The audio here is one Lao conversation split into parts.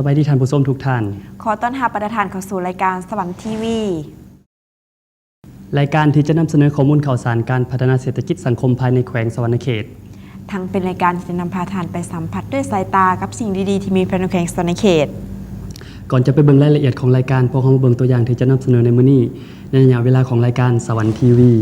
ບາຍດີທ່ານຜູ້ຊົມທຸກທ່ານ. ຂໍຕ້ອນຮັບບັນດາທ່ານເຂົ້າສູ່ລາຍການສະຫວັນທີວີ. ລາຍການທີ່ຈະນຳສະເໜີຂໍ້ມູນຂ່າວສານການພັດທະນາເສດຖະກິດສັງຄົມພາຍໃນແຂວງສະຫວັນນະເຂດ. ທັງເປັນລາຍການທີ່ຈະນຳພາທ່ານໄປສຳຜັດດ້ວຍສາຍຕາກັບສິ່ງດີໆທີ່ມີພາຍໃນແຂວງສະຫວັນນະເຂດ. ກ່ອນຈະໄປເບິ່ງລາຍລະອຽດຂອງລາຍການ, ພວກເຮົາມາເບິ່ງຕົວຢ່າງທີ່ຈະນຳສະເໜີໃນມື້ນີ້ ໃນໄລຍະເວລາຂອງລາຍການສະຫວັນທີວີ.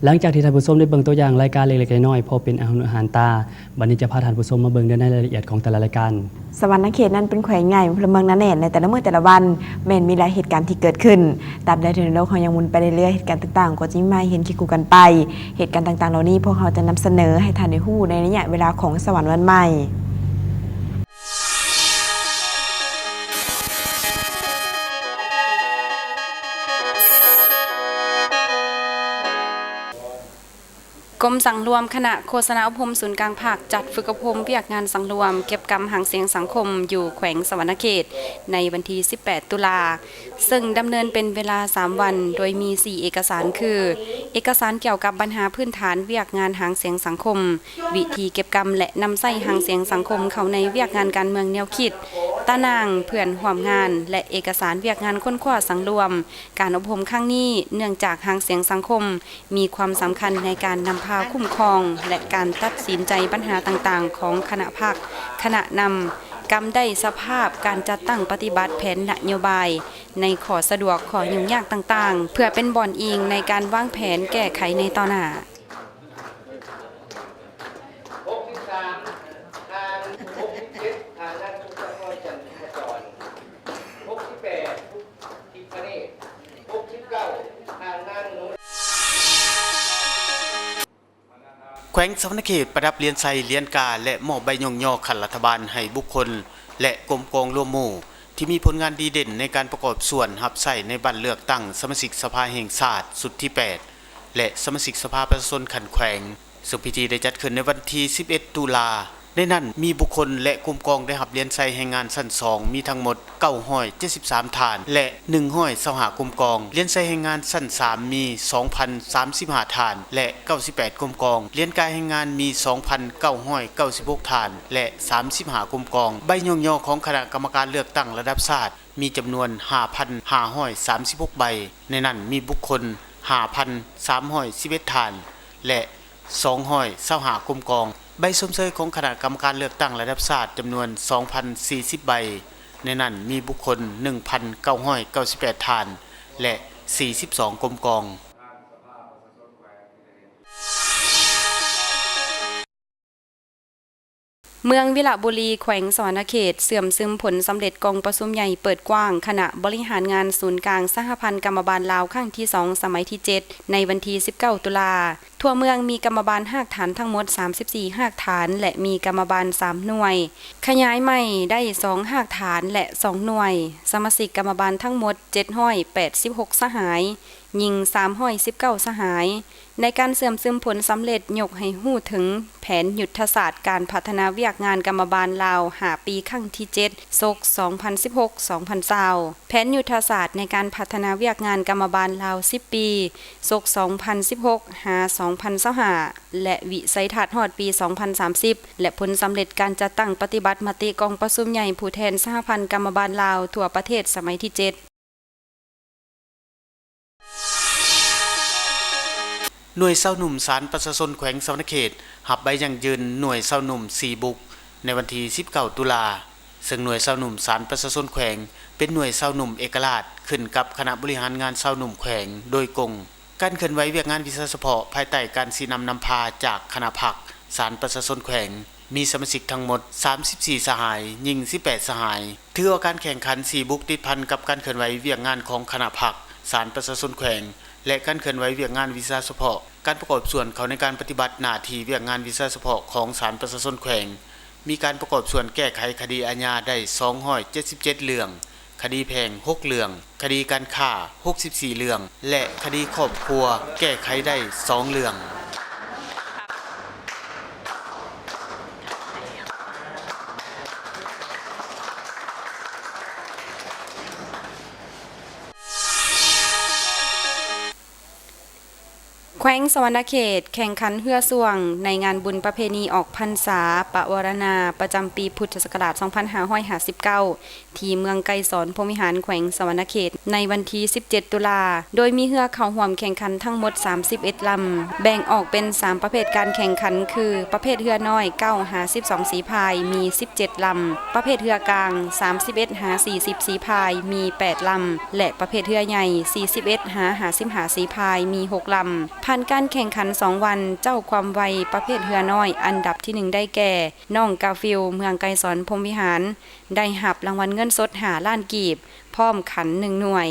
ຫຼັງຈາກທີ່ທ່ານຜູ້ຊົມໄດ້ເບິ່ງຕົວຢ່າງລາຍການເລັກໆນ້ອຍໆ ພໍເປັນອາຫານຫູອາຫານຕາ, ບັດນີ້ຈະພາທ່ານຜູ້ຊົມມາເບິ່ງໃນລາຍລະອຽດຂອງແຕ່ລະລາຍການ. ສະຫວັນນະເຂດນັ້ນເປັນແຂວງໃຫຍ່, ພົນລະເມືອງໜາແໜ້ນໃນແຕ່ລະມື້ແຕ່ລະວັນ ແມ່ນມີຫຼາຍເຫດການທີ່ເກີດຂຶ້ນ. ຕາມໃດທີ່ໂລກເຮົາຍັງໝູນໄປເລື້ອຍໆ, ເຫດການຕ່າງໆກໍຈະມີມາໃຫ້ເຫັນຄຽງຄູ່ກັນໄປ. ເຫດການຕ່າງໆເຫຼົ່ານີ້ ພວກເຮົາຈະນຳສະເໜີໃຫ້ທ່ານໄດ້ຮູ້ໃນໄລຍະເວລາຂອງສະຫວັນວັນໃໝ່. ກົມສັງລວມຄະນະໂຄສະນາອົບຮົມສູນກາງພັກ ຈັດຝຶກອົບຮົມວຽກງານສັງລວມເກັບກຳຫາງສຽງສັງຄົມຢູ່ແຂວງສະຫວັນນະເຂດ ໃນວັນທີສິບແປດ ຕຸລາ, ເຊິ່ງດຳເນີນເປັນເວລາສາມວັນ, ໂດຍມີສີ່ເອກະສານຄື ເອກະສານກ່ຽວກັບບັນຫາພື້ນຖານວຽກງານຫາງສຽງສັງຄົມ, ວິທີເກັບກຳ ແລະ ນຳໃຊ້ຫາງສຽງສັງຄົມເຂົ້າໃນວຽກງານການເມືອງແນວຄິດ, ຕາໜ່າງເພື່ອນຮ່ວມງານ ແລະ ເອກະສານວຽກງານຄົ້ນຄວ້າສັງລວມ. ການອົບຮົມຄັ້ງນີ້ ເນື່ອງຈາກຫາງສຽງສັງຄົມມີຄວາມສຳຄັນໃນການນຳພາຄຸ້ມຄອງ ແລະ ການຕັດສິນໃຈບັນຫາຕ່າງໆຂອງຄະນະພັກ, ຄະນະນຳ, ກຳໄດ້ສະພາບການຈັດຕັ້ງປະຕິບັດແຜນນະໂຍບາຍໃນຂໍ້ສະດວກ, ຂໍ້ຫຍຸ້ງຍາກຕ່າງໆ ເພື່ອເປັນບ່ອນອີງໃນການວາງແຜນແກ້ໄຂໃນຕໍ່ໜ້າ. ຫົກສິບສາມ ທ່ານ ຫົກສິບເຈັດ ທ່ານນາງ ສຸພາພອນ ຈັນທິມະຈອນ ຫົກສິບແປດ ທິບພະເນດ ຫົກສິບເກົ້າ ທ່ານນາງ ໜູ ແຂວງສະຫວັນນະເຂດປະດັບລຽນໄຊ, ລຽນກາ ແລະ ມອບໃບຍ້ອງຍໍຂັ້ນລັດຖະບານໃຫ້ບຸກຄົນ ແລະ ກົມກອງລວມໝູ່ ທີ່ມີຜົນງານດີເດັ່ນໃນການປະກອບສ່ວນຮັບໃຊ້ໃນບັດເລືອກຕັ້ງສະມາຊິກສະພາແຫ່ງຊາດຊຸດທີແປດ ແລະ ສະມາຊິກສະພາປະຊາຊົນຂັ້ນແຂວງ, ເຊິ່ງພິທີໄດ້ຈັດຂຶ້ນໃນວັນທີສິບເອັດ ຕຸລາ. ໃນນັ້ນມີບຸກຄົນ ແລະ ກົມກອງໄດ້ຮັບລຽນໄຊແຮງງານຊັ້ນສອງ ມີທັງໝົດເກົ້າຮ້ອຍເຈັດສິບສາມທ່ານ ແລະ ໜຶ່ງຮ້ອຍຊາວຫ້າກົມກອງ, ລຽນໄຊແຮງງານຊັ້ນສາມມີສອງພັນສາມສິບຫ້າທ່ານ ແລະ ເກົ້າສິບແປດກົມກອງ, ລຽນກາແຮງງານມີສອງພັນເກົ້າຮ້ອຍເກົ້າສິບຫົກທ່ານ ແລະ ສາມສິບຫ້າກົມກອງ. ໃບຍ້ອງຍໍຂອງຄະນະກຳມະການເລືອກຕັ້ງລະດັບຊາດ ມີຈຳນວນຫ້າພັນຫ້າຮ້ອຍສາມສິບຫົກໃບ, ໃນນັ້ນມີບຸກຄົນຫ້າພັນສາມຮ້ອຍສິບເອັດທ່ານ ແລະ ສອງຮ້ອຍຊາວຫ້າກົມກອງ, ໃບຊົມເຊີຍຂອງຄະນະກຳມະການເລືອກຕັ້ງລະດັບຊາດຈຳນວນສອງພັນສີ່ສິບໃບ, ໃນນັ້ນມີບຸກຄົນໜຶ່ງພັນເກົ້າຮ້ອຍເກົ້າສິບແປດທ່ານ ແລະ ສີ່ສິບສອງກົມກອງ. ເມືອງວິລະບູລີ ແຂວງສະຫວັນນະເຂດ ເຊື່ອມຊຶມຜົນສຳເລັດກອງປະຊຸມໃຫຍ່ເປີດກວ້າງຄະນະບໍລິຫານງານສູນກາງສະຫະພັນກຳມະບານລາວຄັ້ງທີສອງ ສະໄໝທີເຈັດ ໃນວັນທີສິບເກົ້າ ຕຸລາ. ທົ່ວເມືອງມີກຳມະບານຮາກຖານທັງໝົດສາມສິບສີ່ຮາກຖານ ແລະ ມີກຳມະບານສາມໜ່ວຍ, ຂະຫຍາຍໃໝ່ໄດ້ສອງຮາກຖານ ແລະ ສອງໜ່ວຍ, ສະມາຊິກກຳມະບານທັງໝົດເຈັດຮ້ອຍແປດສິບຫົກສະຫາຍ, ຍິງສາມຮ້ອຍສິບເກົ້າສະຫາຍ. ໃນການເຊື່ອມຊຶມຜົນສຳເລັດ ຍົກໃຫ້ຮູ້ເຖິງແຜນຍຸດທະສາດການພັດທະນາວຽກງານກຳມະບານລາວຫ້າປີຄັ້ງທີເຈັດ ສົກສອງພັນສິບຫົກ ສອງພັນຊາວ, ແຜນຍຸດທະສາດໃນການພັດທະນາວຽກງານກຳມະບານລາວສິບປີ ສົກສອງພັນສິບຫົກ ຫາ ສອງພັນຊາວຫ້າ ແລະ ວິໄສທັດຮອດປີສອງພັນສາມສິບ ແລະ ຜົນສຳເລັດການຈັດຕັ້ງປະຕິບັດມະຕິກອງປະຊຸມໃຫຍ່ຜູ້ແທນສະຫະພັນກຳມະບານລາວທົ່ວປະເທດສະໄໝທີເຈັດ. ໜ່ວຍຊາວໜຸ່ມສານປະຊາຊົນແຂວງສະຫວັນນະເຂດ ຮັບໃບຢັ້ງຢືນໜ່ວຍຊາວໜຸ່ມສີ່ບຸກ ໃນວັນທີສິບເກົ້າ ຕຸລາ, ເຊິ່ງໜ່ວຍຊາວໜຸ່ມສານປະຊາຊົນແຂວງ ເປັນໜ່ວຍຊາວໜຸ່ມເອກະລາດ ຂຶ້ນກັບຄະນະບໍລິຫານງານຊາວໜຸ່ມແຂວງໂດຍກົງ. ການເຄື່ອນໄຫວວຽກງານວິຊາສະເພາະ ພາຍໃຕ້ການຊີ້ນຳນຳພາຈາກຄະນະພັກສານປະຊາຊົນແຂວງ ມີສະມາຊິກທັງໝົດສາມສິບສີ່ສະຫາຍ, ຍິງສິບແປດສະຫາຍ. ຖືວ່າການແຂ່ງຂັນສີ່ບຸກຕິດພັນກັບການເຄື່ອນໄຫວວຽກງານຂອງຄະນະພັກສານປະຊາຊົນແຂວງ ແລະ ການເຄື່ອນໄຫວວຽກງານວິຊາສະເພາະ, ການປະກອບສ່ວນເຂົ້າໃນການປະຕິບັດໜ້າທີ່ວຽກງານວິຊາສະເພາະຂອງສານປະຊາຊົນແຂວງ ມີການປະກອບສ່ວນແກ້ໄຂຄະດີອາຍາໄດ້ສອງຮ້ອຍເຈັດສິບເຈັດເລື່ອງ, ຄະດີແພ່ງຫົກເລື່ອງ, ຄະດີການຄ້າຫົກສິບສີ່ເລື່ອງ ແລະ ຄະດີຄອບຄົວແກ້ໄຂໄດ້ສອງເລື່ອງ. ແຂວງສະຫວັນນະເຂດ ແຂ່ງຂັນເຮືອຊ່ວງ ໃນງານບຸນປະເພນີອອກພັນສາ ປະວາລະນາ ປະຈຳປີພຸດທະສັກກະລາດສອງພັນຫ້າຮ້ອຍຫ້າສິບເກົ້າ ທີ່ເມືອງໄກສອນພົມວິຫານ ແຂວງສະຫວັນນະເຂດ ໃນວັນທີສິບເຈັດ ຕຸລາ, ໂດຍມີເຮືອເຂົ້າຮ່ວມແຂ່ງຂັນທັງໝົດສາມສິບເອັດລຳ, ແບ່ງອອກເປັນສາມປະເພດການແຂ່ງຂັນ ຄື ປະເພດເຮືອນ້ອຍ ເກົ້າຫາສິບສອງ ສີພາຍ ມີສິບເຈັດລຳ, ປະເພດເຮືອກາງ ສາມສິບເອັດຫາສີ່ສິບ ສີພາຍ ມີແປດລຳ ແລະ ປະເພດເຮືອໃຫຍ່ ສີ່ສິບເອັດຫາຫ້າສິບຫ້າ ສີພາຍ ມີຫົກລຳ. ຜ່ານການແຂ່ງຂັນສອງວັນ, ເຈົ້າຄວາມໄວປະເພດເຮືອນ້ອຍ ອັນດັບທີໜຶ່ງ ໄດ້ແກ່ ນ້ອງກາຟິວ ເມືອງໄກສອນພົມວິຫານ ໄດ້ຮັບລາງວັນເງິນສົດຫ້າລ້ານກີບ ພ້ອມຂັນໜຶ່ງໜ່ວຍ.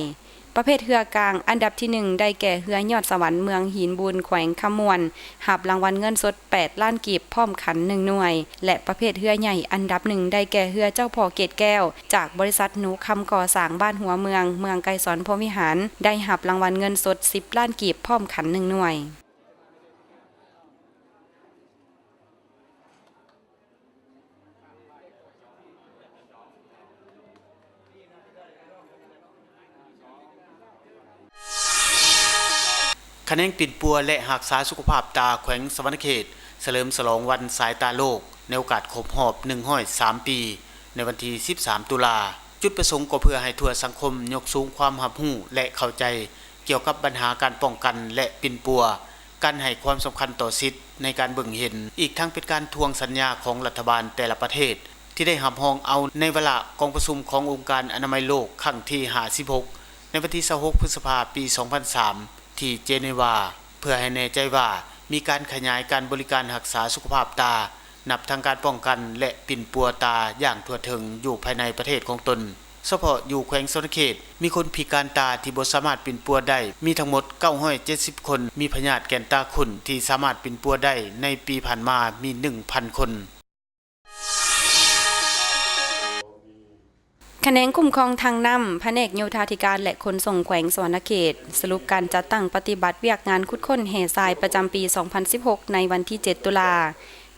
ປະເພດເຮືອກາງ ອັນດັບທີໜຶ່ງ ໄດ້ແກ່ເຮືອຍອດສະຫວັນ ເມືອງຫີນບູນ ແຂວງຄຳມ່ວນ ຮັບລາງວັນເງິນສົດແປດລ້ານກີບ ພ້ອມຂັນໜຶ່ງໜ່ວຍ ແລະ ປະເພດເຮືອໃຫຍ່ ອັນດັບໜຶ່ງ ໄດ້ແກ່ເຮືອເຈົ້າພໍ່ເກດແກ້ວ ຈາກບໍລິສັດໜູຄຳກໍ່ສ້າງ ບ້ານຫົວເມືອງ ເມືອງໄກສອນພົມວິຫານ ໄດ້ຮັບລາງວັນເງິນສົດສິບລ້ານກີບ ພ້ອມຂັນໜຶ່ງໜ່ວຍ. ຂະແໜງປິ່ນປົວ ແລະ ຮັກສາສຸຂະພາບຕາແຂວງສະຫວັນນະເຂດ ສະເຫຼີມສະຫຼອງວັນສາຍຕາໂລກ ໃນໂອກາດຄົບຮອບໜຶ່ງຮ້ອຍສາມປີ ໃນວັນທີສິບສາມ ຕຸລາ. ຈຸດປະສົງກໍເພື່ອໃຫ້ທົ່ວສັງຄົມຍົກສູງຄວາມຮັບຮູ້ ແລະ ເຂົ້າໃຈ ກ່ຽວກັບບັນຫາການປ້ອງກັນ ແລະ ປິ່ນປົວ, ການໃຫ້ຄວາມສຳຄັນຕໍ່ສິດໃນການເບິ່ງເຫັນ, ອີກທັງເປັນການທວງສັນຍາຂອງລັດຖະບານແຕ່ລະປະເທດ ທີ່ໄດ້ຮັບຮອງເອົາໃນວາລະກອງປະຊຸມຂອງອົງການອະນາໄມໂລກຄັ້ງທີຫ້າສິບຫົກ ໃນວັນທີຊາວຫົກ ພຶດສະພາ ປີສອງພັນສາມ ທີ່ເຈນີວາ, ເພື່ອໃຫ້ແນ່ໃຈວ່າມີການຂະຫຍາຍການບໍລິການຮັກສາສຸຂະພາບຕາ, ນັບທັງການປ້ອງກັນ ແລະ ປິ່ນປົວຕາຢ່າງທົ່ວເຖິງຢູ່ພາຍໃນປະເທດຂອງຕົນ. ສະເພາະຢູ່ແຂວງສະຫວັນນະເຂດ ມີຄົນພິການຕາທີ່ບໍ່ສາມາດປິ່ນປົວໄດ້ ມີທັງໝົດເກົ້າຮ້ອຍເຈັດສິບຄົນ, ມີພະຍາດແກ່ນຕາຂຸ້ນທີ່ສາມາດປິ່ນປົວໄດ້ໃນປີຜ່ານມາມີໜຶ່ງພັນຄົນ. ຂະແໜງຄຸ້ມຄອງທາງນ້ຳ ພະແນກໂຍທາທິການ ແລະ ຂົນສົ່ງແຂວງສະຫວັນນະເຂດ ສະຫຼຸບການຈັດຕັ້ງປະຕິບັດວຽກງານຂຸດຄົ້ນແຮ່ຊາຍປະຈຳປີສອງພັນສິບຫົກ ໃນວັນທີເຈັດ ຕຸລາ.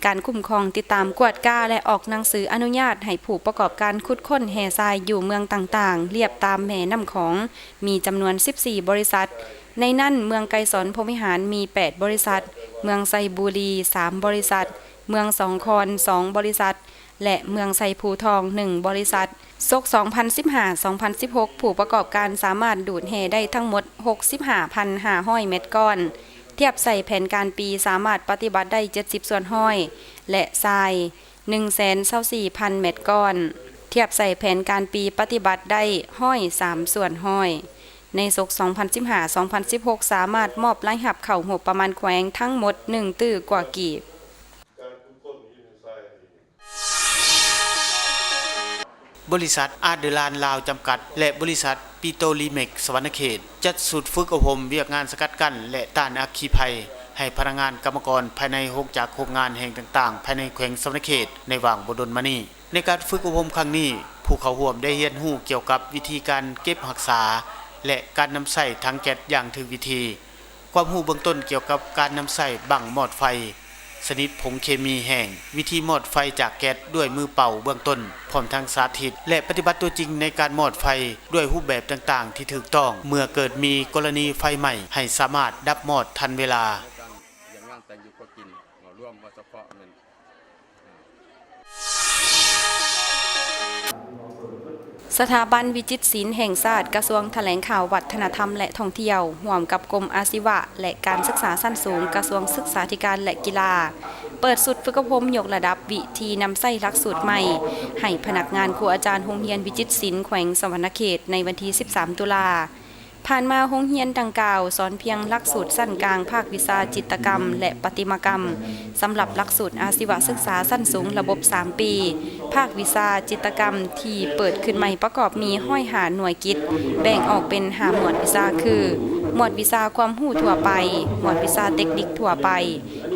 ການຄຸ້ມຄອງ, ຕິດຕາມ, ກວດກາ ແລະ ອອກໜັງສືອະນຸຍາດໃຫ້ຜູ້ປະກອບການຂຸດຄົ້ນແຮ່ຊາຍຢູ່ເມືອງຕ່າງໆ ລຽບຕາມແມ່ນ້ຳຂອງ ມີຈຳນວນສິບສີ່ບໍລິສັດ, ໃນນັ້ນເມືອງໄກສອນພົມວິຫານມີແປດບໍລິສັດ, ເມືອງໄຊບູລີສາມບໍລິສັດ, ເມືອງສອງຄອນສອງບໍລິສັດ ແລະ ເມືອງໄຊພູທອງໜຶ່ງບໍລິສັດ. ສົກສອງພັນສິບຫ້າ ສອງພັນສິບຫົກ ຜູ້ປະກອບການສາມາດດູດແຮ່ໄດ້ທັງໝົດຫົກສິບຫ້າພັນຫ້າຮ້ອຍແມັດກ້ອນ, ທຽບໃສ່ແຜນການປີສາມາດປະຕິບັດໄດ້ເຈັດສິບສ່ວນຮ້ອຍ ແລະ ຊາຍໜຶ່ງແສນຊາວສີ່ພັນແມັດກ້ອນ, ທຽບໃສ່ແຜນການປີປະຕິບັດໄດ້ຮ້ອຍສາມສ່ວນຮ້ອຍ. ໃນສົກສອງພັນສິບຫ້າ ສອງພັນສິບຫົກ ສາມາດມອບລາຍຮັບເຂົ້າງົບປະມານແຂວງທັງໝົດໜຶ່ງຕື້ກວ່າກີບ. ບໍລິສັດ ອາດເດີລານ ລາວ ຈຳກັດ ແລະ ບໍລິສັດ ປີໂຕລີເມັກ ສະຫວັນນະເຂດ ຈັດຊຸດຝຶກອົບຮົມວຽກງານສະກັດກັ້ນ ແລະ ຕ້ານອັກຄີໄພ ໃຫ້ພະນັກງານກຳມະກອນພາຍໃນໂຮງຈັກໂຮງງານແຫ່ງຕ່າງໆ ພາຍໃນແຂວງສະຫວັນນະເຂດ ໃນຫວ່າງບໍ່ດົນມານີ້. ໃນການຝຶກອົບຮົມຄັ້ງນີ້, ຜູ້ເຂົ້າຮ່ວມໄດ້ຮຽນຮູ້ກ່ຽວກັບວິທີການເກັບຮັກສາ ແລະ ການນຳໃຊ້ຖັງແກັດຢ່າງຖືກວິທີ, ຄວາມຮູ້ເບື້ອງຕົ້ນກ່ຽວກັບການນຳໃຊ້ບັ້ງມອດໄຟຊະນິດຜົງເຄມີແຫ້ງ, ວິທີມອດໄຟຈາກແກັດດ້ວຍມືເປົ່າເບື້ອງຕົ້ນ, ພ້ອມທັງສາທິດ ແລະ ປະຕິບັດຕົວຈິງໃນການມອດໄຟດ້ວຍຮູບແບບຕ່າງໆທີ່ຖືກຕ້ອງ, ເມື່ອເກີດມີກໍລະນີໄຟໄໝ້ ໃຫ້ສາມາດດັບມອດທັນເວລາ. ສະຖາບັນວິຈິດສິນແຫ່ງຊາດ, ກະຊວງຖະແຫຼງຂ່າວ, ວັດທະນະທຳ ແລະ ທ່ອງທ່ຽວ ຮ່ວມກັບກົມອາຊີວະ ແລະ ການສຶກສາຊັ້ນສູງ, ກະຊວງສຶກສາທິການ ແລະ ກິລາ ເປີດຊຸດຝຶກອົບຮົມຍົກລະດັບວິທີນຳໃຊ້ຫຼັກສູດໃໝ່ ໃຫ້ພະນັກງານ, ຄູອາຈານໂຮງຮຽນວິຈິດສິນ ແຂວງສະຫວັນນະເຂດ ໃນວັນທີສິບສາມ ຕຸລາ. ຜ່ານມາໂຮງຮຽນດັ່ງກ່າວສອນພຽງຫຼັກສູດຊັ້ນກາງພາກວິຊາຈິດຕະກຳ ແລະ ປະຕິມາກຳ. ສຳລັບຫຼັກສູດອາຊີວະສຶກສາຊັ້ນສູງລະບົບສາມປີ ພາກວິຊາຈິດຕະກຳທີ່ເປີດຂຶ້ນໃໝ່ປະກອບມີຮ້ອຍຫ້າໜ່ວຍກິດ, ແບ່ງອອກເປັນຫ້າໝວດວິຊາຄື ໝວດວິຊາຄວາມຮູ້ທົ່ວໄປ, ໝວດວິຊາເຕັກນິກທົ່ວໄປ,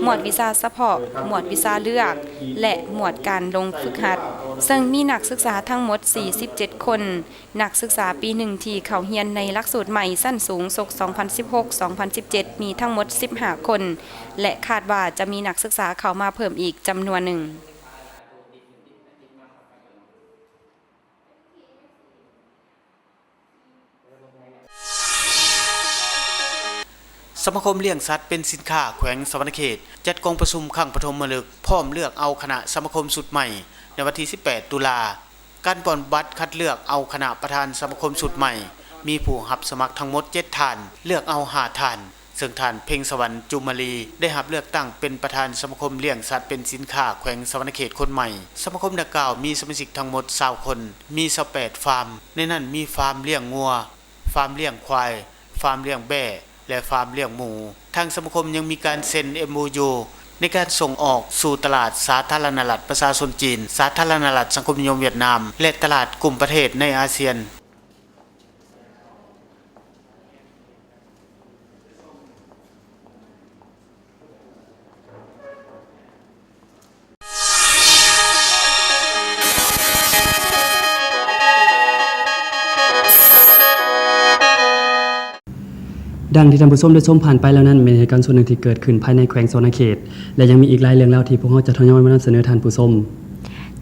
ໝວດວິຊາສະເພາະ, ໝວດວິຊາເລືອກ ແລະ ໝວດການລົງຝຶກຫັດ, ເຊິ່ງມີນັກສຶກສາທັງໝົດສີ່ສິບເຈັດຄົນ. ນັກສຶກສາປີໜຶ່ງທີ່ເຂົ້າຮຽນໃນຫຼັກສູດໃໝ່ຊັ້ນສູງສົກສອງພັນສິບຫົກ ສອງພັນສິບເຈັດ ມີທັງໝົດສິບຫ້າຄົນ ແລະ ຄາດວ່າຈະມີນັກສຶກສາເຂົ້າມາເພີ່ມອີກຈຳນວນໜຶ່ງ. ສະມາຄົມລ້ຽງສັດເປັນສິນຄ້າແຂວງສະຫວັນນະເຂດ ຈັດກອງປະຊຸມຄັ້ງປະຖົມມະລຶກ ພ້ອມເລືອກເອົາຄະນະສະມາຄົມຊຸດໃໝ່ ໃນວັນທີສິບແປດ ຕຸລາ. ການປ່ອນບັດຄັດເລືອກເອົາຄະນະປະທານສະມາຄົມຊຸດໃໝ່ ມີຜູ້ຮັບສະໝັກທັງໝົດເຈັດທ່ານ, ເລືອກເອົາຫ້າທ່ານ, ເຊິ່ງທ່ານ ເພັງສະຫວັນ ຈຸມມະລີ ໄດ້ຮັບເລືອກຕັ້ງເປັນປະທານສະມາຄົມລ້ຽງສັດເປັນສິນຄ້າແຂວງສະຫວັນນະເຂດຄົນໃໝ່. ສະມາຄົມດັ່ງກ່າວມີສະມາຊິກທັງໝົດຊາວຄົນ, ມີຊາວແປດຟາມ, ໃນນັ້ນມີຟາມລ້ຽງງົວ, ຟາມລ້ຽງຄວາຍ, ຟາມລ້ຽງແບ້ ແລະ ຟາມລ້ຽງໝູ. ທາງສະມາຄົມຍັງມີການເຊັນ ເອັມໂອຢູ ໃນການສົ່ງອອກສູ່ຕະຫຼາດສາທາລະນະລັດປະຊາຊົນຈີນ, ສາທາລະນະລັດສັງຄົມນິຍົມຫວຽດນາມ ແລະ ຕະຫຼາດກຸ່ມປະເທດໃນອາຊຽນ. ດັ່ງທີ່ທ່ານຜູ້ຊົມໄດ້ຊົມຜ່ານໄປແລ້ວນັ້ນ ແມ່ນເຫດການສ່ວນໜຶ່ງທີ່ເກີດຂຶ້ນພາຍໃນແຂວງສະຫວັນນະເຂດ ແລະ ຍັງມີອີກຫຼາຍເລື່ອງລາວທີ່ພວກເຮົາຈະທະຍອຍມານຳສະເໜີທ່ານຜູ້ຊົມ.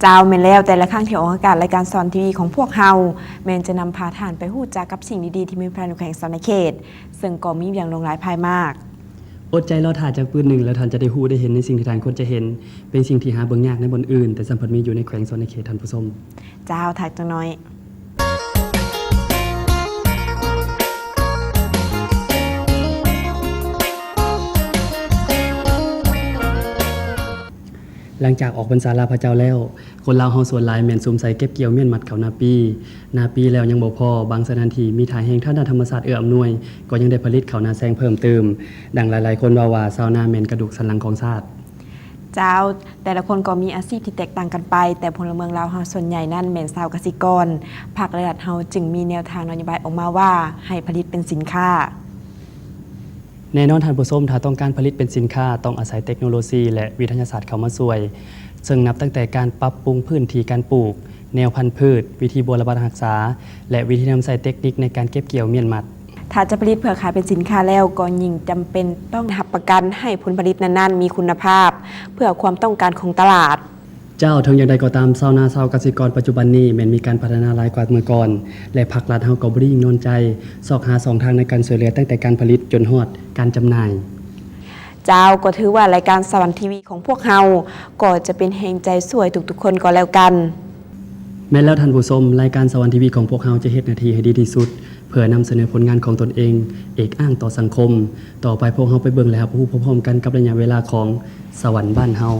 ເຈົ້າ, ແມ່ນແລ້ວ, ແຕ່ລະຄັ້ງທີ່ອອກອາກາດລາຍການສະຫວັນທີວີຂອງພວກເຮົາ ແມ່ນຈະນຳພາທ່ານໄປຮູ້ຈັກກັບສິ່ງດີໆທີ່ມີພາຍໃນແຂວງສະຫວັນນະເຂດ, ເຊິ່ງກໍມີຢ່າງຫຼວງຫຼາຍພາຍມາກ. ອົດໃຈລໍຖ້າຈັກປຶດໜຶ່ງ ແລ້ວທ່ານຈະໄດ້ຮູ້ໄດ້ເຫັນໃນສິ່ງທີ່ທ່ານຄວນຈະເຫັນ. ເປັນສິ່ງທີ່ຫາເບິ່ງຍາກໃນບ່ອນອື່ນ, ແຕ່ຊ້ຳພັດມີຢູ່ໃນແຂວງສະຫວັນນະເຂດ, ທ່ານຜູ້ຊົມ. ເຈົ້າ, ຖ້າຈັກໜ້ອຍ. ຫຼັງຈາກອອກພັນສາລາພະເຈົ້າແລ້ວ, ຄົນລາວເຮົາສ່ວນຫຼາຍແມ່ນສຸມໃສ່ເກັບກ່ຽວມ້ຽນມັດເຂົ້ານາປີ. ນາປີແລ້ວຍັງບໍ່ພໍ, ບາງສະຖານທີ່ມີທ່າແຮງທາງດ້ານທຳມະຊາດເອື້ອອຳນວຍ, ກໍຍັງໄດ້ຜະລິດເຂົ້ານາແຊງເພີ່ມຕື່ມ. ດັ່ງຫຼາຍໆຄົນເວົ້າວ່າ, ຊາວນາແມ່ນກະດູກສັນຫຼັງຂອງຊາດ. ເຈົ້າ, ແຕ່ລະຄົນກໍມີອາຊີບທີ່ແຕກຕ່າງກັນໄປ, ແຕ່ພົນລະເມືອງລາວເຮົາສ່ວນໃຫຍ່ນັ້ນແມ່ນຊາວກະສິກອນ. ພັກ ແລະ ລັດເຮົາຈຶ່ງມີແນວທາງນະໂຍບາຍອອກມາວ່າ ໃຫ້ຜະລິດເປັນສິນຄ້າ. ແນ່ນອນທ່ານຜູ້ຊົມ, ຖ້າຕ້ອງການຜະລິດເປັນສິນຄ້າ, ຕ້ອງອາໄສເຕັກໂນໂລຊີ ແລະ ວິທະຍາສາດເຂົ້າມາຊ່ວຍ, ເຊິ່ງນັບຕັ້ງແຕ່ການປັບປຸງພື້ນທີ່ການປູກ, ແນວພັນພືດ, ວິທີບົວລະບັດຮັກສາ ແລະ ວິທີນຳໃຊ້ເຕັກນິກໃນການເກັບກ່ຽວມ້ຽນມັດ. ຖ້າຈະຜະລິດເພື່ອຂາຍເປັນສິນຄ້າແລ້ວ, ກໍຍິ່ງຈຳເປັນຕ້ອງຮັບປະກັນໃຫ້ຜົນຜະລິດນັ້ນໆມີຄຸນນະພາບ ເພື່ອຄວາມຕ້ອງການຂອງຕະຫຼາດ. ເຈົ້າ, ເຖິງຢ່າງໃດກໍຕາມ, ຊາວນາຊາວກະສິກອນປັດຈຸບັນນີ້ແມ່ນມີການພັດທະນາຫຼາຍກວ່າເມື່ອກ່ອນ ແລະ ພັກລັດເຮົາກໍບໍ່ໄດ້ນິ່ງນອນໃຈ ຊອກຫາຊ່ອງທາງໃນການຊ່ວຍເຫຼືອຕັ້ງແຕ່ການຜະລິດຈົນຮອດການຈຳໜ່າຍ. ເຈົ້າ, ກໍຖືວ່າລາຍການສະຫວັນທີວີຂອງພວກເຮົາກໍຈະເປັນແຮງໃຈຊ່ວຍທຸກໆຄົນກໍແລ້ວກັນ. ແມ່ນແລ້ວທ່ານຜູ້ຊົມ, ລາຍການສະຫວັນທີວີຂອງພວກເຮົາຈະເຮັດໜ້າທີ່ໃຫ້ດີທີ່ສຸດ ເພື່ອນຳສະເໜີຜົນງານຂອງຕົນເອງ, ເອກອ້າງຕໍ່ສັງຄົມ. ຕໍ່ໄປພວກເຮົາໄປເບິ່ງ ແລະ ຮັບຮູ້ພ້ອມໆກັນກັບໄລຍະເວລາຂອງສະຫວັນບ້ານເຮົາ.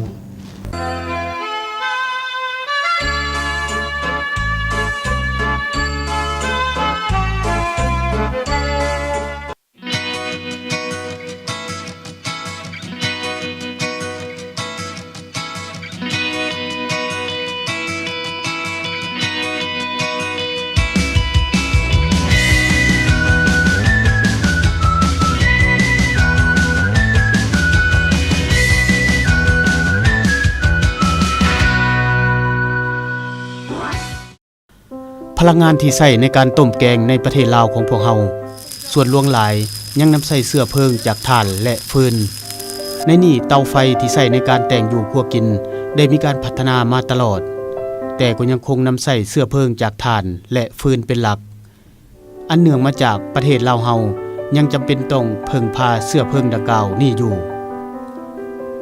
ພະລັງງານທີ່ໃຊ້ໃນການຕົ້ມແກງໃນປະເທດລາວຂອງພວກເຮົາ, ສ່ວນຫຼວງຫຼາຍຍັງນຳໃຊ້ເຊື້ອເພີງຈາກຖ່ານ ແລະ ຟືນ. ໃນນີ້ເຕົາໄຟທີ່ໃຊ້ໃນການແຕ່ງຢູ່ຄົວກິນໄດ້ມີການພັດທະນາມາຕະຫຼອດ, ແຕ່ກໍຍັງຄົງນຳໃຊ້ເຊື້ອເພີງຈາກຖ່ານ ແລະ ຟືນເປັນຫຼັກ. ອັນເນື່ອງມາຈາກປະເທດລາວເຮົາຍັງຈຳເປັນຕ້ອງເພິ່ງພາເຊື້ອເພີງດັ່ງກ່າວນີ້ຢູ່.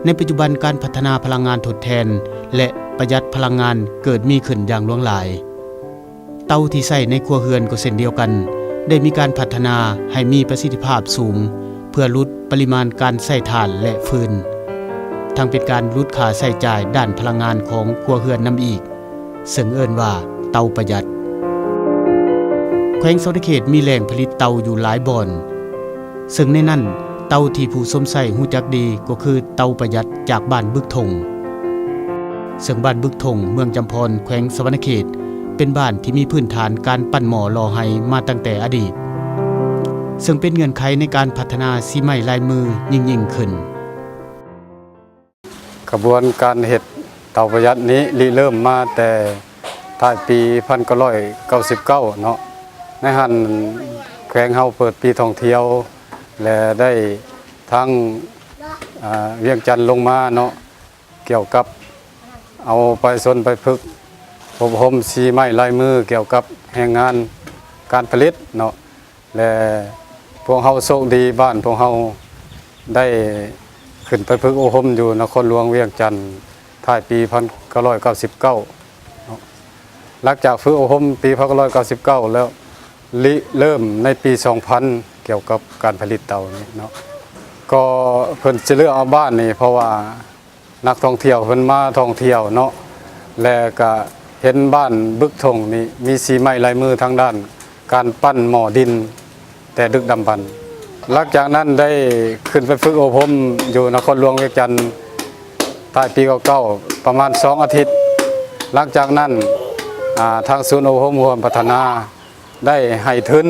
ໃນປັດຈຸບັນ, ການພັດທະນາພະລັງງານທົດແທນ ແລະ ປະຢັດພະລັງງານເກີດມີຂຶ້ນຢ່າງຫຼວງຫຼາຍ. ເຕົາທີ່ໃຊ້ໃນຄົວເຮືອນກໍເຊັ່ນດຽວກັນ ໄດ້ມີການພັດທະນາໃຫ້ມີປະສິດທິພາບສູງ ເພື່ອຫຼຸດປະລິມານການໃຊ້ຖ່ານ ແລະ ຟືນ, ທັງເປັນການຫຼຸດຄ່າໃຊ້ຈ່າຍດ້ານພະລັງງານຂອງຄົວເຮືອນນຳອີກ. ເຊິ່ງເອີ້ນວ່າເຕົາປະຢັດ. ແຂວງສະຫວັນນະເຂດມີແຫຼ່ງຜະລິດເຕົາຢູ່ຫຼາຍບ່ອນ, ເຊິ່ງໃນນັ້ນເຕົາທີ່ຜູ້ຊົມໃຊ້ຮູ້ຈັກດີກໍຄືເຕົາປະຢັດຈາກບ້ານບຶກທົ່ງ. ເຊິ່ງບ້ານບຶກທົ່ງ ເມືອງຈຳພອນ ແຂວງສະຫວັນນະເຂດ ເປັນບ້ານທີ່ມີພື້ນຖານການປັ້ນໝໍ້ຫຼໍ່ໄຮ່ມາຕັ້ງແຕ່ອະດີດ, ເຊິ່ງເປັນເງື່ອນໄຂໃນການພັດທະນາສີໄມ້ລາຍມືຍິ່ງໆຂຶ້ນ. ຂະບວນການເຮັດເຕົາປະຢັດນີ້ລິເລີ່ມມາແຕ່ທ້າຍປີພັນເກົ້າຮ້ອຍເກົ້າສິບເກົ້າເນາະ. ໃນຫັ້ນແຂວງເຮົາເປີດປີທ່ອງທ່ຽວ ແລະ ໄດ້ທາງ ອາ ວຽງຈັນລົງມາເນາະ ກ່ຽວກັບເອົາປະຊາຊົນໄປຝຶກອົບຮົມສີໄມ້ລາຍມືກ່ຽວກັບແຮງງານການຜະລິດເນາະ. ແລະ ພວກເຮົາໂຊກດີ ບ້ານພວກເຮົາໄດ້ຂຶ້ນໄປຝຶກອົບຮົມຢູ່ນະຄອນຫຼວງວຽງຈັນ ທ້າຍປີພັນເກົ້າຮ້ອຍເກົ້າສິບເກົ້າເນາະ. ຫຼັງຈາກຝຶກອົບຮົມປີພັນເກົ້າຮ້ອຍເກົ້າສິບເກົ້າແລ້ວ ລິເລີ່ມໃນປີສອງພັນ ກ່ຽວກັບການຜະລິດເຕົານີ້ເນາະ. ກໍເພິ່ນຊິເລືອກເອົາບ້ານນີ້ ເພາະວ່າ ນັກທ່ອງທ່ຽວເພິ່ນມາທ່ອງທ່ຽວເນາະ ແລະ ກະເຫັນບ້ານບຶກທົ່ງນີ້ມີສີໄມ້ລາຍມືທາງດ້ານການປັ້ນໝໍ້ດິນແຕ່ດຶກດຳບັນ. ຫຼັງຈາກນັ້ນໄດ້ຂຶ້ນໄປຝຶກອົບຮົມຢູ່ນະຄອນຫຼວງວຽງຈັນ ທ້າຍປີເກົ້າເກົ້າ ປະມານສອງອາທິດ. ຫຼັງຈາກນັ້ນ ອາ ທາງສູນອົບຮົມຮ່ວມພັດທະນາ ໄດ້ໃຫ້ທຶນ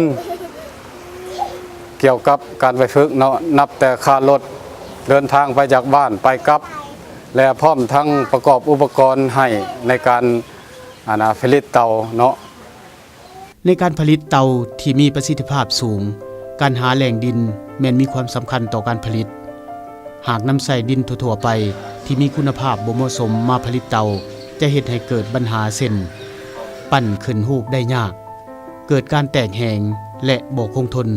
ກ່ຽວກັບການໄປຝຶກເນາະ, ນັບແຕ່ຄ່າລົດເດີນທາງໄປຈາກບ້ານໄປກັບ ແລະ ພ້ອມທັງປະກອບອຸປະກອນໃຫ້ໃນການ ອັນນ່າ ຜະລິດເຕົາເນາະ. ໃນການຜະລິດເຕົາທີ່ມີປະສິດທິພາບສູງ, ການຫາແຫຼ່ງດິນແມ່ນມີຄວາມສຳຄັນຕໍ່ການຜະລິດ. ຫາກນຳໃຊ້ດິນທົ່ວໆໄປທີ່ມີຄຸນນະພາບບໍ່ເໝາະສົມມາຜະລິດເຕົາ ຈະເຮັດໃຫ້ເກີດບັນຫາເຊັ່ນ ປັ້ນຂຶ້ນຮູບໄດ້ຍາກ, ເກີດການແຕກແຫງ ແລະ ບໍ່ຄົງທົນ.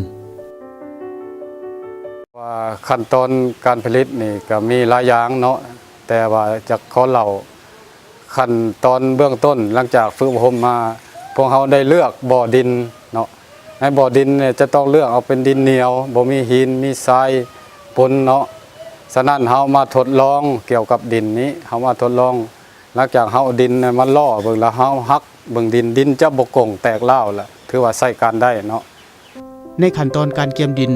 ວ່າຂັ້ນຕອນການຜະລິດນີ້ກໍມີຫຼາຍຢ່າງເນາະ, ແຕ່ວ່າຈະຂໍເລົ່າ ຂັ້ນຕອນເບື້ອງຕົ້ນ ຫຼັງຈາກຝຶກອົບຮົມມາ, ພວກເຮົາໄດ້ເລືອກບໍ່ດິນເນາະ. ໃນບໍ່ດິນນີ້ຈະຕ້ອງເລືອກເອົາເປັນດິນໜຽວ, ບໍ່ມີຫີນມີຊາຍປົນເນາະ. ສະນັ້ນເຮົາມາທົດລອງກ່ຽວກັບດິນນີ້, ເຮົາມາທົດລອງ ຫຼັງຈາກເຮົາເອົາດິນມາຫຼໍ່ເບິ່ງ ແລ້ວເຮົາຫັກເບິ່ງດິນ, ດິນຈະບໍ່ກົງແຕກຮ້າວ ລະຖືວ່າໃຊ້ການໄດ້ເນາະ. ໃນຂັ້ນຕອນການກຽມດິນ,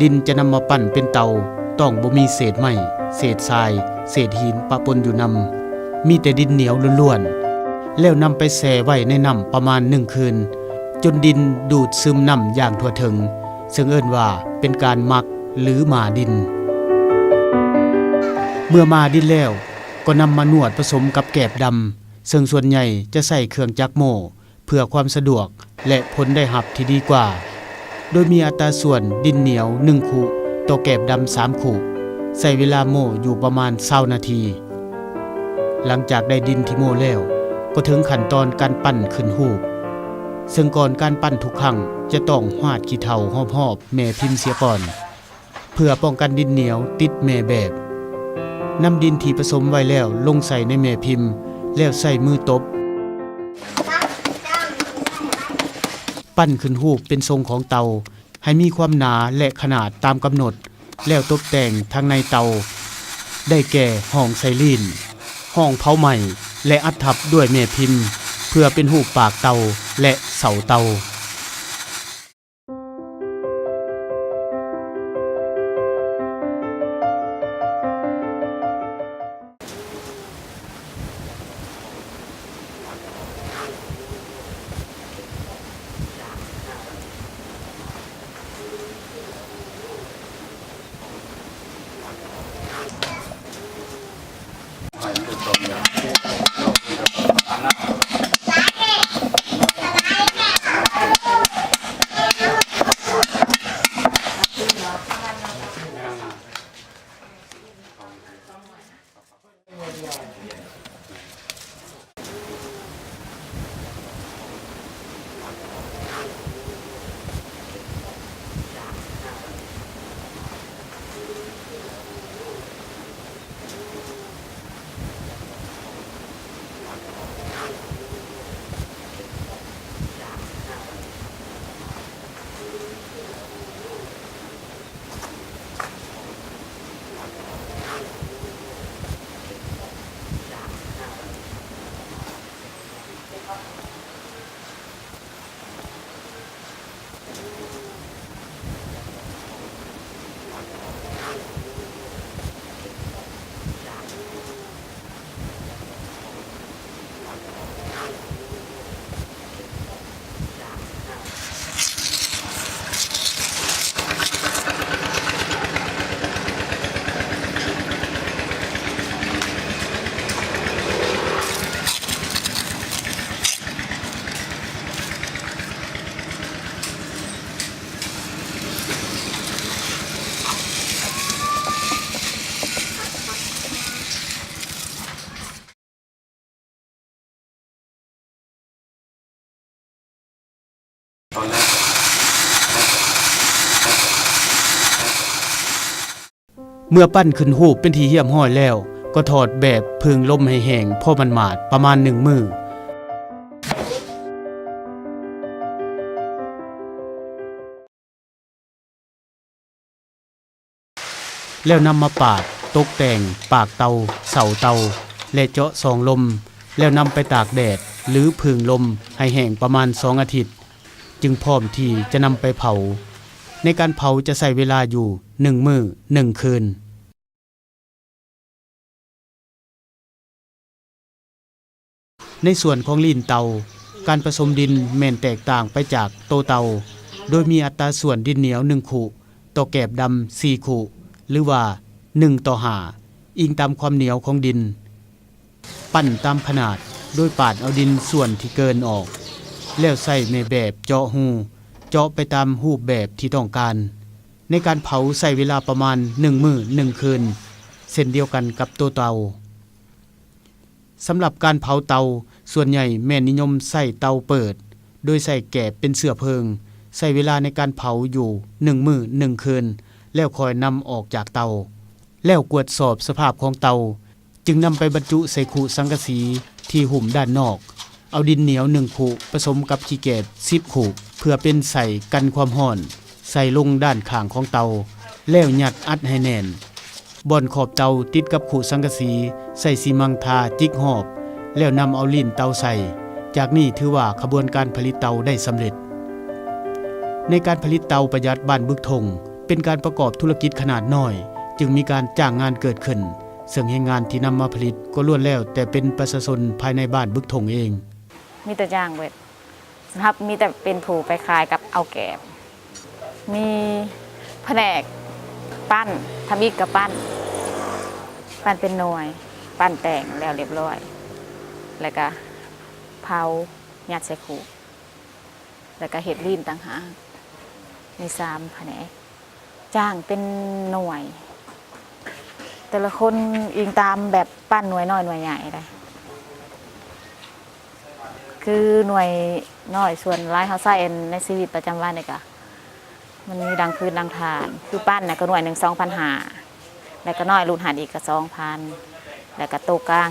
ດິນຈະນຳມາປັ້ນເປັນເຕົາ ຕ້ອງບໍ່ມີເສດໄມ້, ເສດຊາຍ, ເສດຫີນປະປົນຢູ່ນຳ, ມີແຕ່ດິນໜຽວລ້ວນໆ ແລ້ວນຳໄປແຊ່ໄວ້ໃນນ້ຳປະມານໜຶ່ງຄືນ ຈົນດິນດູດຊຶມນ້ຳຢ່າງທົ່ວເຖິງ, ເຊິ່ງເອີ້ນວ່າເປັນການໝັກ ຫຼື ໝາດິນ. ເມື່ອໝາດິນແລ້ວ ກໍນຳມານວດປະສົມກັບແກບດຳ, ເຊິ່ງສ່ວນໃຫຍ່ຈະໃຊ້ເຄື່ອງຈັກໂມ້ ເພື່ອຄວາມສະດວກ ແລະ ຜົນໄດ້ຮັບທີ່ດີກວ່າ, ໂດຍມີອັດຕາສ່ວນດິນໜຽວໜຶ່ງຄຸຕໍ່ແກບດຳສາມຄຸ, ໃຊ້ເວລາໂມ້ຢູ່ປະມານຊາວນາທີ. ຫຼັງຈາກໄດ້ດິນທີ່ໂມ້ແລ້ວ, ກໍເຖິງຂັ້ນຕອນການປັ້ນຂຶ້ນຮູບ, ເຊິ່ງກ່ອນການປັ້ນທຸກຄັ້ງຈະຕ້ອງຫວາດຂີ້ເຖົ່າຮອບໆແມ່ພິມເສຍກ່ອນ. ເພື່ອປ້ອງກັນດິນໜຽວຕິດແມ່ແບບ. ນຳດິນທີ່ປະສົມໄວ້ແລ້ວລົງໃສ່ໃນແມ່ພິມ ແລ້ວໃຊ້ມືຕົບ. ປັ້ນຂຶ້ນຮູບເປັນຊົງຂອງເຕົາ ໃຫ້ມີຄວາມໜາ ແລະ ຂະໜາດຕາມກຳນົດ, ແລ້ວຕົບແຕ່ງທາງໃນເຕົາ ໄດ້ແກ່ ຫ້ອງໃສ່ລີ້ນ, ຫ້ອງເຜົາໄໝ້ ແລະ ອັດທັບດ້ວຍແມ່ພິມ ເພື່ອເປັນຮູບປາກເຕົາ ແລະ ເສົາເຕົາ. ເມື່ອປັ້ນຂຶ້ນຮູບເປັນທີ່ຮຽບຮ້ອຍແລ້ວ, ກໍຖອດແບບຜຶ່ງລົມໃຫ້ແຫ້ງພໍໝາດໆ ປະມານໜຶ່ງມື້. ແລ້ວນຳມາປາດ, ຕົກແຕ່ງປາກເຕົາ, ເສົາເຕົາ ແລະ ເຈາະຊ່ອງລົມ, ແລ້ວນຳໄປຕາກແດດ ຫຼື ຜຶ່ງລົມໃຫ້ແຫ້ງປະມານສອງອາທິດ, ຈຶ່ງພ້ອມທີ່ຈະນຳໄປເຜົາ. ໃນການເຜົາຈະໃຊ້ເວລາຢູ່ໜຶ່ງມື້ໜຶ່ງຄືນ. ໃນສ່ວນຂອງລີ້ນເຕົາ, ການປະສົມດິນແມ່ນແຕກຕ່າງໄປຈາກໂຕເຕົາ, ໂດຍມີອັດຕາສ່ວນດິນໜຽວໜຶ່ງຄຸ ຕໍ່ແກບດຳສີ່ຄຸ ຫຼືວ່າໜຶ່ງຕໍ່ຫ້າ ອີງຕາມຄວາມໜຽວຂອງດິນ. ປັ້ນຕາມຂະໜາດ ໂດຍປາດເອົາດິນສ່ວນທີ່ເກີນອອກ, ແລ້ວໃຊ້ແມ່ແບບເຈາະຮູ, ເຈາະໄປຕາມຮູບແບບທີ່ຕ້ອງການ. ໃນການເຜົາໃຊ້ເວລາປະມານໜຶ່ງມື້ໜຶ່ງຄືນ ເຊັ່ນດຽວກັນກັບໂຕເຕົາ. ສຳລັບການເຜົາເຕົາ, ສ່ວນໃຫຍ່ແມ່ນນິຍົມໃຊ້ເຕົາເປີດ, ໂດຍໃຊ້ແກບເປັນເຊື້ອເພີງ, ໃຊ້ເວລາໃນການເຜົາຢູ່ໜຶ່ງມື້ໜຶ່ງຄືນ ແລ້ວຄ່ອຍນຳອອກຈາກເຕົາ, ແລ້ວກວດສອບສະພາບຂອງເຕົາ, ຈຶ່ງນຳໄປບັນຈຸໃສ່ຄຸສັງກະສີທີ່ຫຸ້ມດ້ານນອກ, ເອົາດິນໜຽວໜຶ່ງຄຸປະສົມກັບຂີ້ແກບສິບຄຸ ເພື່ອເປັນໄສ້ກັນຄວາມຮ້ອນ, ໃສ່ລົງດ້ານຂ້າງຂອງເຕົາ, ແລ້ວຍັດອັດໃຫ້ແໜ້ນ. ບ່ອນຂອບເຕົາຕິດກັບຄຸສັງກະສີ, ໃຊ້ຊີມັງທາຈິກຮອບ, ແລ້ວນຳເອົາລີ້ນເຕົາໃສ່. ຈາກນີ້ຖືວ່າຂະບວນການຜະລິດເຕົາໄດ້ສຳເລັດ. ໃນການຜະລິດເຕົາປະຢັດບ້ານບຶກທົ່ງ ເປັນການປະກອບທຸລະກິດຂະໜາດນ້ອຍ, ຈຶ່ງມີການຈ້າງງານເກີດຂຶ້ນ, ເຊິ່ງແຮງງານທີ່ນຳມາຜະລິດກໍລ້ວນແລ້ວແຕ່ເປັນປະຊາຊົນພາຍໃນບ້ານບຶກທົ່ງເອງ. ມີແຕ່ຈ້າງເບິດ. ສຳລັບມີແຕ່ເປັນຜູ້ໄປຂາຍກັບເອົາແກບ. ມີພະແນກປັ້ນ, ທຳອິດກໍປັ້ນ, ປັ້ນເປັນໜ່ວຍ, ປັ້ນແຕ່ງແລ້ວລຽບຮ້ອຍ, ແລ້ວກະເຜົາ, ຍັດໃສ່ຄຸ, ແລ້ວກະເຮັດລີ້ນຕ່າງຫາກ. ມີສາມພະແນກ. ຈ້າງເປັນໜ່ວຍ, ແຕ່ລະຄົນອີງຕາມແບບປັ້ນໜ່ວຍນ້ອຍໜ່ວຍໃຫຍ່ໄດ໋. ຄືໜ່ວຍນ້ອຍ ສ່ວນຫຼາຍເຮົາໃຊ້ໃນຊີວິດປະຈຳວັນນີ້ກະ ມັນມີດັ່ງພື້ນດັ່ງຖານ, ຄືປັ້ນນະກໍໜ່ວຍໜຶ່ງສອງພັນຫ້າ ແລ້ວກໍນ້ອຍລຸ້ນຫັ້ນອີກກໍສອງພັນ ແລ້ວກໍໂຕກາງ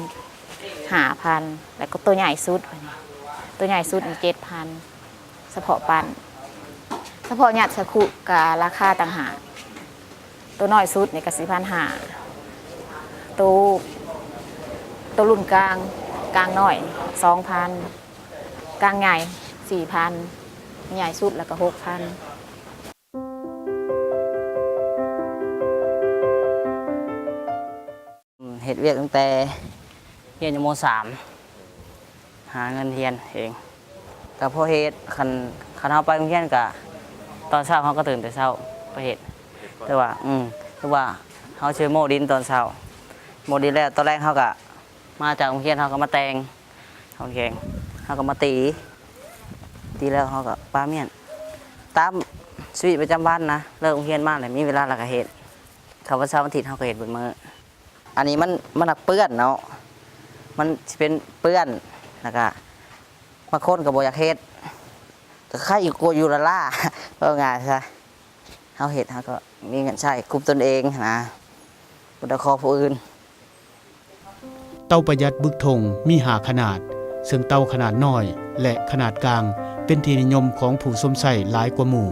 ຫ້າພັນ ແລ້ວກໍໂຕໃຫຍ່ສຸດ, ໂຕໃຫຍ່ສຸດນີ້ເຈັດພັນ. ສະເພາະປັ້ນ, ສະເພາະຍັດສາຄຸກະລາຄາຕ່າງຫາກ. ໂຕນ້ອຍສຸດນີ້ກະສີ່ພັນຫ້າ, ໂຕ, ໂຕລຸ້ນກາງ, ກາງນ້ອຍສອງພັນ, ກາງໃຫຍ່ສີ່ພັນ, ໃຫຍ່ສຸດລະກະຫົກພັນ. ເຮັດວຽກຕັ້ງແຕ່ຮຽນຢູ່ ມ.ສາມ ຫາເງິນຮຽນເອງ ກໍພໍເຮັດ. ຄັນ, ຄັນເຮົາໄປໂຮງຮຽນກໍ ຕອນເຊົ້າເຮົາກໍຕື່ນແຕ່ເຊົ້າໄປເຮັດ. ແຕ່ວ່າ, ອືມ, ຄືວ່າເຮົາຊິໂມ້ດິນຕອນເຊົ້າ, ໂມ້ດິນແລ້ວຕອນແລງເຮົາກໍມາຈາກໂຮງຮຽນ ເຮົາກໍມາແຕ່ງເຮົາແກງ, ເຮົາກໍມາຕີ, ຕີແລ້ວເຮົາກໍປາມ້ຽນ. ຕາມຊີວິດປະຈຳວັນນະ, ເລີກໂຮງຮຽນມາແລ້ວ ມີເວລາແລ້ວກໍເຮັດ. ຄັນວັນເສົາວັນອາທິດເຮົາກໍເຮັດເບິດມື້. ອັນນີ້ມັນ, ມັນມັກເປື້ອນເນາະ, ມັນຊິເປັນເປື້ອນ, ແລ້ວກະບາງຄົນກໍບໍ່ຢາກເຮັດ, ກໍໄຄກວ່າຢູ່ລ້າໆ ເວົ້າງ່າຍຊະ. ເຮົາເຮັດ ເຮົາກໍມີເງິນໃຊ້ກຸ້ມຕົນເອງຫັ້ນນະ, ບໍ່ໄດ້ຂໍຜູ້ອື່ນ. ເຕົາປະຢັດບຶກທົ່ງມີຫ້າຂະໜາດ, ເຊິ່ງເຕົາຂະໜາດນ້ອຍ ແລະ ຂະໜາດກາງ ເປັນທີ່ນິຍົມຂອງຜູ້ຊົມໃຊ້ຫຼາຍກວ່າໝູ່.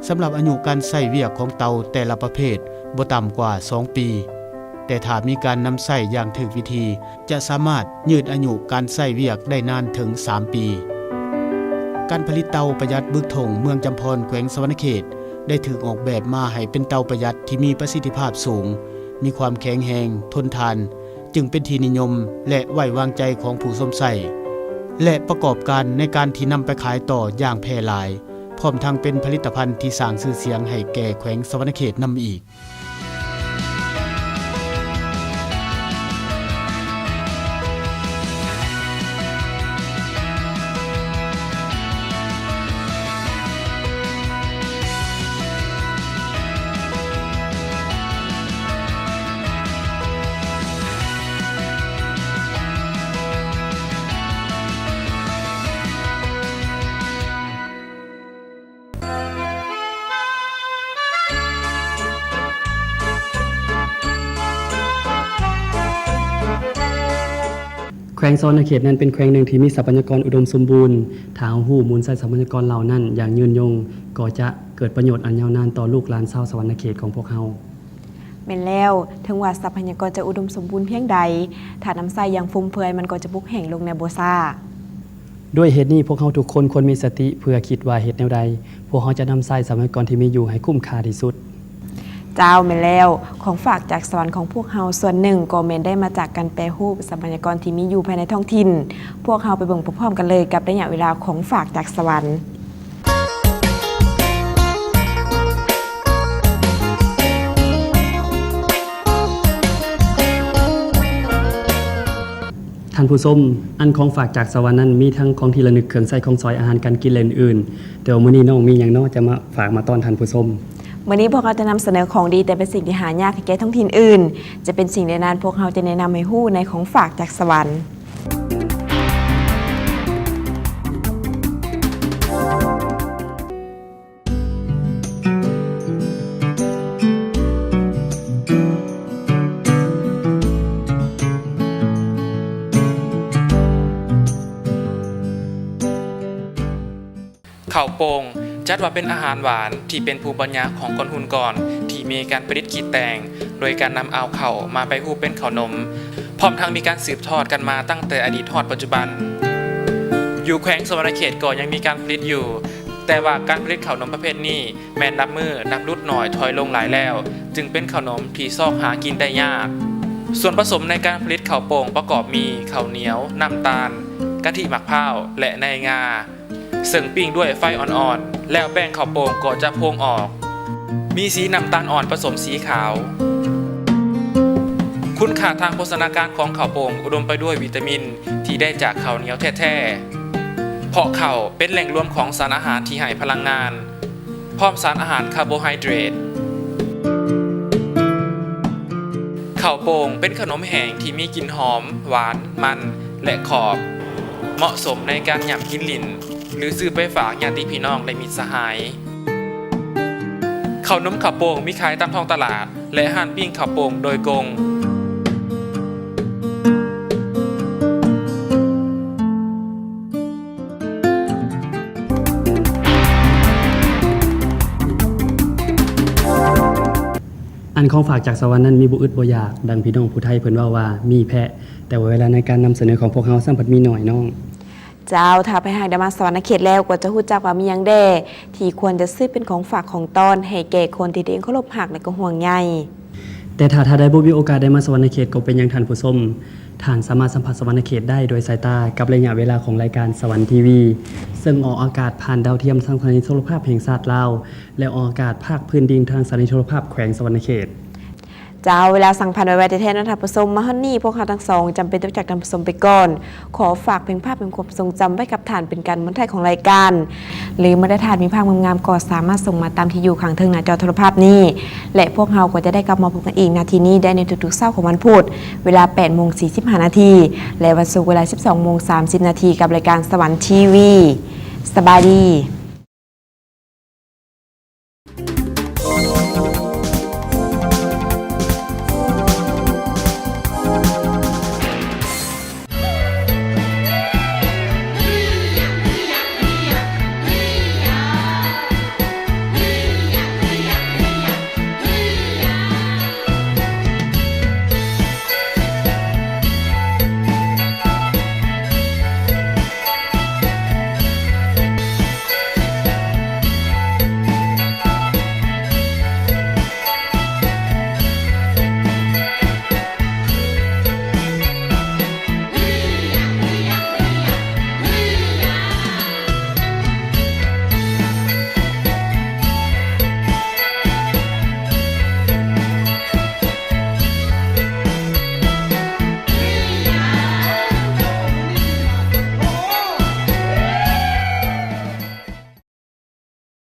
ສຳລັບອາຍຸການໃຊ້ວຽກຂອງເຕົາແຕ່ລະປະເພດບໍ່ຕ່ຳກວ່າສອງປີ, ແຕ່ຖ້າມີການນຳໃຊ້ຢ່າງຖືກວິທີ ຈະສາມາດຍືດອາຍຸການໃຊ້ວຽກໄດ້ນານເຖິງສາມປີ. ການຜະລິດເຕົາປະຢັດບຶກທົ່ງເມືອງຈຳພອນ ແຂວງສະຫວັນນະເຂດ ໄດ້ຖືກອອກແບບມາໃຫ້ເປັນເຕົາປະຢັດທີ່ມີປະສິດທິພາບສູງ, ມີຄວາມແຂງແຮງ, ທົນທານ, ຈຶ່ງເປັນທີ່ນິຍົມ ແລະ ໄວ້ວາງໃຈຂອງຜູ້ຊົມໃຊ້ ແລະ ປະກອບການໃນການທີ່ນຳໄປຂາຍຕໍ່ຢ່າງແຜ່ຫຼາຍ, ພ້ອມທັງເປັນຜະລິດຕະພັນທີ່ສ້າງຊື່ສຽງໃຫ້ແກ່ແຂວງສະຫວັນນະເຂດນຳອີກ. ວງສະຫວັນນະເຂດນັ້ນເປັນແຂວງໜຶ່ງທີ່ມີຊັບພະຍາກອນອຸດົມສົມບູນ. ຖ້າເຮົາຮູ້ໝູນໃຊ້ຊັບພະຍາກອນເຫຼົ່ານັ້ນຢ່າງຍືນຍົງ, ກໍຈະເກີດປະໂຫຍດອັນຍາວນານຕໍ່ລູກຫຼານຊາວສະຫວັນນະເຂດຂອງພວກເຮົາ. ແມ່ນແລ້ວ, ເຖິງວ່າຊັບພະຍາກອນຈະອຸດົມສົມບູນພຽງໃດ, ຖ້ານຳໃຊ້ຢ່າງຟຸມເຟືອຍ, ມັນກໍຈະບົກແຫ້ງລົງໃນບໍ່ຊ້າ. ດ້ວຍເຫດນີ້, ພວກເຮົາທຸກຄົນຄວນມີສະຕິເພື່ອຄິດວ່າເຮັດແນວໃດ ພວກເຮົາຈະນຳໃຊ້ຊັບພະຍາກອນທີ່ມີຢູ່ໃຫ້ຄຸ້ມຄ່າທີ່ສຸດ. ເຈົ້າ, ແມ່ນແລ້ວ. ຂອງຝາກຈາກສະຫວັນຂອງພວກເຮົາສ່ວນໜຶ່ງກໍແມ່ນໄດ້ມາຈາກການແປຮູບຊັບພະຍາກອນທີ່ມີຢູ່ພາຍໃນທ້ອງຖິ່ນ. ພວກເຮົາໄປເບິ່ງພ້ອມໆກັນເລີຍກັບໄລຍະເວລາຂອງຝາກຈາກສະຫວັນ. ທ່ານຜູ້ຊົມ, ອັນຂອງຝາກຈາກສະຫວັນນັ້ນມີທັງຂອງທີ່ລະນຶກ, ເຄື່ອງໃຊ້ຂອງສອຍ, ອາຫານການກິນ ແລະ ອື່ນໆ. ແຕ່ວ່າມື້ນີ້ນ້ອງມີຫຍັງເນາະ ຈະມາຝາກມາຕ້ອນທ່ານຜູ້ຊົມ? ມື້ນີ້ພວກເຮົາຈະນຳສະເໜີຂອງດີ, ແຕ່ເປັນສິ່ງທີ່ຫາຍາກໃຫ້ແກ່ທ້ອງຖິ່ນອື່ນ. ຈະເປັນສິ່ງໃດນັ້ນ, ພວກເຮົາຈະແນະນຳໃຫ້ຮູ້ໃນຂອງຝາກຈາກສະຫວັນ. ເຂົ້າໂປ່ງ ຈັດວ່າເປັນອາຫານຫວານທີ່ເປັນພູມປັນຍາຂອງຄົນຮຸ່ນກ່ອນ ທີ່ມີການປະດິດຄິດແຕ່ງ ໂດຍການນຳເອົາເຂົ້າມາແປຮູບເປັນເຂົ້າໜົມ, ພ້ອມທັງມີການສືບທອດກັນມາຕັ້ງແຕ່ອະດີດຮອດປັດຈຸບັນ. ຢູ່ແຂວງສະຫວັນນະເຂດກໍຍັງມີການຜະລິດຢູ່, ແຕ່ວ່າການຜະລິດເຂົ້າໜົມປະເພດນີ້ ແມ່ນນັບມື້ນັບຫຼຸດໜ້ອຍຖອຍລົງຫຼາຍແລ້ວ, ຈຶ່ງເປັນເຂົ້າໜົມທີ່ຊອກຫາກິນໄດ້ຍາກ. ສ່ວນປະສົມໃນການຜະລິດເຂົ້າໂປ່ງປະກອບມີເຂົ້າໜຽວ, ນ້ຳຕານ, ກະທິໝາກພ້າວ ແລະ ໃນງາ, ເຊິ່ງປີ້ງດ້ວຍໄຟອ່ອນໆ ແລ້ວແປ້ງເຂົ້າໂປ່ງກໍຈະໂພງອອກ, ມີສີນ້ຳຕານອ່ອນປະສົມສີຂາວ. ຄຸນຄ່າທາງໂພຊະນາການຂອງເຂົ້າໂປ່ງອຸດົມໄປດ້ວຍວິຕາມິນທີ່ໄດ້ຈາກເຂົ້າໜຽວແທ້ໆ, ເພາະເຂົ້າເປັນແຫຼ່ງລວມຂອງສານອາຫານທີ່ໃຫ້ພະລັງງານ ພ້ອມສານອາຫານຄາໂບໄຮເດຣດ. ເຂົ້າໂປ່ງເປັນຂະໜົມແຫ້ງທີ່ມີກິ່ນຫອມ, ຫວານ, ມັນ ແລະ ຂອບ, ເໝາະສົມໃນການຫຍ້ຳກິນຫຼິ້ນ ຫຼື ຊື້ໄປຝາກຍາດຕິພີ່ນ້ອງ ແລະ ມິດສະຫາຍ. ເຂົ້າໜົມເຂົ້າໂປ່ງມີຂາຍຕາມທ້ອງຕະຫຼາດ ແລະ ຮ້ານປີ້ງເຂົ້າໂປ່ງໂດຍກົງ. ອັນຂອງຝາກຈາກສະຫວັນນັ້ນມີບໍ່ອຶດບໍ່ຢາກ, ດັ່ງພີ່ນ້ອງຜູ້ໄທເພິ່ນເວົ້າວ່າມີແພະ, ແຕ່ວ່າເວລາໃນການນຳສະເໜີຂອງພວກເຮົາຊ້ຳພັດມີໜ້ອຍນ້ອງ. ເຈົ້າ, ຖ້າໃຜຫາກໄດ້ມາສະຫວັນນະເຂດແລ້ວ ກໍຈະຮູ້ຈັກວ່າມີຫຍັງແດ່ທີ່ຄວນຈະຊື້ເປັນຂອງຝາກຂອງຕ້ອນໃຫ້ແກ່ຄົນທີ່ຕົວເອງເຄົາລົບຮັກ ແລະ ກໍຫ່ວງໃຍ. ແຕ່ຖ້າທ່ານໃດບໍ່ມີໂອກາດໄດ້ມາສະຫວັນນະເຂດກໍເປັນຫຍັງທ່ານຜູ້ຊົມ, ທ່ານສາມາດສຳຜັດສະຫວັນນນະເຂດໄດ້ໂດຍສາຍຕາກັບໄລຍະເວລາຂອງລາຍການສະຫວັນທີວີ ເຊິ່ງອອກອາກາດຜ່ານດາວທຽມທາງສະຖານີໂທລະພາບແຫ່ງຊາດລາວ ແລະ ອອກອາກາດພາກພື້ນດິນທາງສະຖານີໂທລະພາບແຂວງສະຫວັນນະເຂດ. ເຈົ້າ, ເວລາສັ່ງຜ່ານໄວໆແທ້ໆເນາະທ່ານຜູ້ຊົມ. ມາຮອດນີ້ພວກເຮົາທັງສອງຈຳເປັນຕ້ອງຈາກທ່ານຜູ້ຊົມໄປກ່ອນ. ຂໍຝາກເພງພາບແຫ່ງຄວາມຊົງຈຳໄວ້ກັບທ່ານເປັນການໝົດທ້າຍຂອງລາຍການ. ຫຼື ເມື່ອໃດທ່ານມີພາບງາມໆ ກໍສາມາດສົ່ງມາຕາມທີ່ຢູ່ຂ້າງເທິງໜ້າຈໍໂທລະພາບນີ້ ແລະ ພວກເຮົາກໍຈະໄດ້ກັບມາພົບກັນອີກນາທີນີ້ໄດ້ໃນທຸກໆເຊົ້າຂອງວັນພຸດ ເວລາແປດໂມງສີ່ສິບຫ້ານາທີ ແລະ ວັນສຸກເວລາສິບສອງໂມງສາມສິບນາທີ ກັບລາຍການສະຫວັນທີວີ. ສະບາຍດີ.